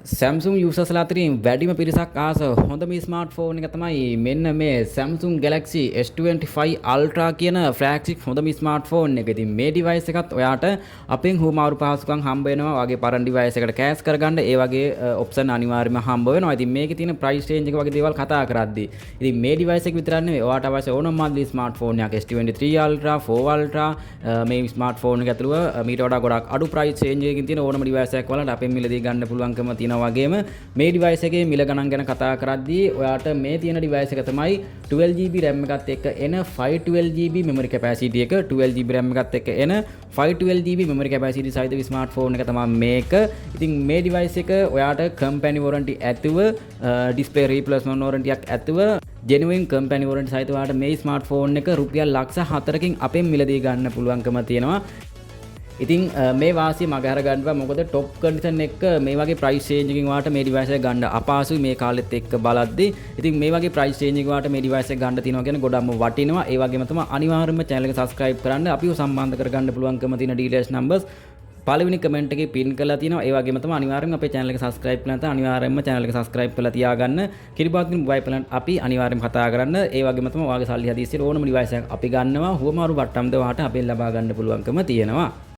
Samsung යූසර්ස්ලා අතරින් වැඩිම පිරිසක් ආස හොඳම ස්මාර්ට්ෆෝන් එක තමයි මෙන්න මේ Samsung Galaxy S25 Ultra කියන ෆ්ලැග්ෂිප් හොඳම ස්මාර්ට්ෆෝන් එක. ඉතින් මේ ඩිවයිස් එකත් ඔයාට අපෙන් හුවමාරු පහසුකම් හම්බ වෙනවා. ඔයාගේ පරණ ඩිවයිස් එකට කෑෂ් කරගන්න ඒ වගේ ඔප්ෂන් අනිවාර්යයෙන්ම හම්බ වෙනවා. ඉතින් මේකේ තියෙන ප්‍රයිස් රේන්ජ් එක වගේ දේවල් කතා කරද්දී, ඉතින් මේ ඩිවයිස් එක විතරක් නෙවෙයි, ඔයාට අවශ්‍ය ඕනම මල්ලි ස්මාර්ට්ෆෝන් එකක්, S23 Ultra, 4 Ultra, මේ ස්මාර්ට්ෆෝන් එක ඇතුළුව මීට වඩා ගොඩක් අඩු ප්‍රයිස් රේන්ජ් එකකින් තියෙන ඕනම ඩිවයිස් එකක් ඔයාලට අපෙන් මිලදී ගන්න පුළුවන්කම තියෙනවා වගේම, මේ ඩිවයිස් එකේ මිල ගණන් ගැන කතා කරද්දී, ඔයාට මේ තියෙන ඩිවයිස් එක තමයි 12 GB RAM එකත් එක්ක එන 512 GB memory capacity එක. 12 GB RAM එකත් එක්ක එන 512 GB memory capacity සහිත ස්මාර්ට්ෆෝන් එක තමයි මේක. ඉතින් මේ ඩිවයිස් එක ඔයාට කම්පැනි වොරන්ටි ඇතුව, ඩිස්ප්ලේ රීප්ලේස්මන්ට් වොරන්ටි එකක් ඇතුව, ජෙනුයින් කම්පැනි වොරන්ටි සහිතව ඔයාට මේ ස්මාර්ට්ෆෝන් එක රුපියල් ලක්ෂ 4කින් අපෙන් මිලදී ගන්න පුළුවන්කම තියෙනවා. ඉතින් මේ වාසිය මගහැර ගන්න බෑ. මොකද ටොප් කන්ඩිෂන් එක මේ වගේ ප්‍රයිස් රේන්ජ් එකකින් ඔයාලට මේ ඩිවයිස් එක ගන්න අපහසුයි මේ කාලෙත් එක්ක බලද්දි. ඉතින් මේ වගේ ප්‍රයිස් රේන්ජ් එකකින් ඔයාලට මේ ඩිවයිස් එක ගන්න තියෙනවා කියන්නේ ගොඩක්ම වටිනවා. ඒ වගේම තමයි අනිවාර්යයෙන්ම චැනල් එක සබ්ස්ක්‍රයිබ් කරන්න. අපිව සම්බන්ධ කරගන්න පුළුවන්කම තියෙන ඩීටේල්ස් නම්බර්ස් පළවෙනි කමෙන්ට් එකේ පින් කරලා තියෙනවා. ඒ වගේම තමයි අනිවාර්යයෙන්ම අපේ චැනල් එක සබ්ස්ක්‍රයිබ් කරලා නැත්නම් අනිවාර්යයෙන්ම චැනල් එක සබ්ස්ක්‍රයිබ් කරලා තියාගන්න. කිරිබාත්මින් මොබයිල් ප්ලෑන් අපි අනිවාර්යයෙන්ම කතා කරන්න. ඒ වගේම තමයි ඔයාගේ සල්ලි හදිස්සියට ඕනම ඩිවයිස් එකක් අපි ගන්නවා. හුවමාරු වට්ටම් ද ඔයාට අපෙන් ලබා ගන්න පුළුවන්කම තියෙනවා.